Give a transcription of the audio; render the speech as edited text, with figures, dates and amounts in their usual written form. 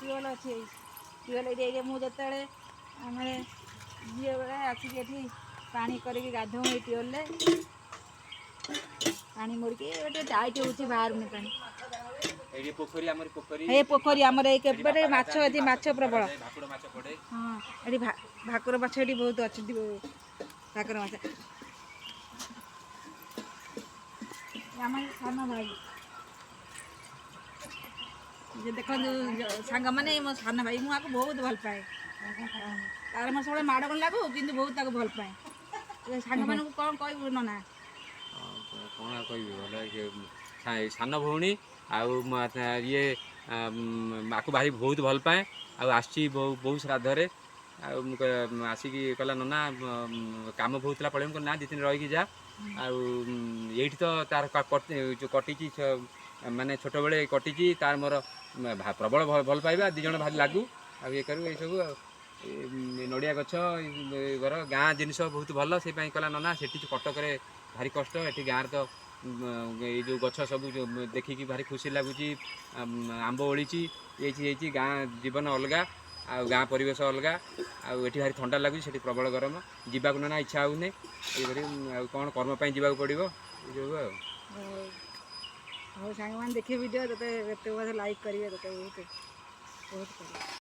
Tubewell ଅଛି। ଏଇ tubewell ଏଇଠି। ଏଇଠି ମୁଁ ଯେତେବେଳେ ଆମେ ଝିଅ ବେଳେ ଆସିକି ଏଠି ପାଣି କରିକି ଗାଧୋଉ ଏଇ ଟ୍ୟୁବୱେଲ୍ରେ। ପାଣି ମୋଡ଼ିକି ଏବେ ଟିକେ ଟାଇଟ୍ ହେଉଛି, ବାହାରୁନି ପାଣି। ଏଇଠି ପୋଖରୀ, ଆମର ପୋଖରୀ। ଏ ପୋଖରୀ ଆମର। ଏଇ ଏଠି କେବେ ବାପା ମାଛ ଗାଧାନ୍ତି, ଏଠି ମାଛ ପ୍ରବଳ। ଧରାଯାଏ, ଭାକୁର ମାଛ ପଡେ। ହଁ, ଏଠି ଭାକୁର ମାଛ ଏଠି ବହୁତ ଅଛନ୍ତି, ଭାକୁର ମାଛ। ଆମ ସାନ ଭାଇ ଯେ ଦେଖନ୍ତୁ ସାଙ୍ଗମାନେ, ମୋ ସାନ ଭାଇ, ମୁଁ ଆକୁ ବହୁତ ଭଲ ପାଏ। ତାର ମୋର ସବୁବେଳେ ମାଡ଼ ଗୋଳ ଲାଗୁ, କିନ୍ତୁ ବହୁତ ତାକୁ ଭଲ ପାଏ। ଏ ସାଙ୍ଗମାନଙ୍କୁ କ'ଣ କହିବୁ ନନା? କ'ଣ ଆଉ କହିବି? ଭଲ ସାନ ଭଉଣୀ ଆଉ ଇଏ ଆକୁ ଭାରି ବହୁତ ଭଲ ପାଏ। ଆଉ ଆସିଛି ବୋଉ ଶ୍ରାଦ୍ଧରେ। ଆଉ ମୁଁ ଆସିକି କହିଲା, ନନା କାମ ବହୁତ ଥିଲା, ପଳେଇବି। ମୁଁ କହିଲି, ନା, 2 ଦିନ ରହିକି ଯା। ଆଉ ଏଇଠି ତ ତାର ଯୋଉ କଟିଛି, ମାନେ ଛୋଟବେଳେ କଟିଛି। ତାର ମୋର ପ୍ରବଳ ଭଲ ପାଇବା, 2 ଜଣ ଭାରି ଲାଗୁ ଆଉ ଇଏ କରୁ ଏଇସବୁ। ଆଉ ଏ ନଡ଼ିଆ ଗଛ, ଏ ଘର, ଗାଁ ଜିନିଷ ବହୁତ ଭଲ। ସେଇ ପାଇଁ କହିଲା, ନନା, ସେଠି କଟକରେ ଭାରି କଷ୍ଟ, ଏଠି ଗାଁରେ ତ ଏଇ ଯେଉଁ ଗଛ ସବୁ ଯୋଉ ଦେଖିକି ଭାରି ଖୁସି ଲାଗୁଛି। ଆମ୍ବ ଓଳିଛି, ହେଇଛି ହେଇଛି। ଗାଁ ଜୀବନ ଅଲଗା ଆଉ ଗାଁ ପରିବେଶ ଅଲଗା। ଆଉ ଏଠି ଭାରି ଥଣ୍ଡା ଲାଗୁଛି, ସେଠି ପ୍ରବଳ ଗରମ। ଯିବାକୁ ନନା ଇଚ୍ଛା ହେଉନି ଏଇପରି। ଆଉ କ'ଣ, କର୍ମ ପାଇଁ ଯିବାକୁ ପଡ଼ିବ ଏଇ ଯୋଗୁଁ ଆଉ। ହଉ ହଉ ସାଙ୍ଗମାନେ, ଦେଖିବେ ଭିଡ଼ିଓ, ତୋତେ ଏତେ ବହୁତ ଲାଇକ୍ କରିବେ, ତୋତେ ବହୁତ ବହୁତ କରିବେ।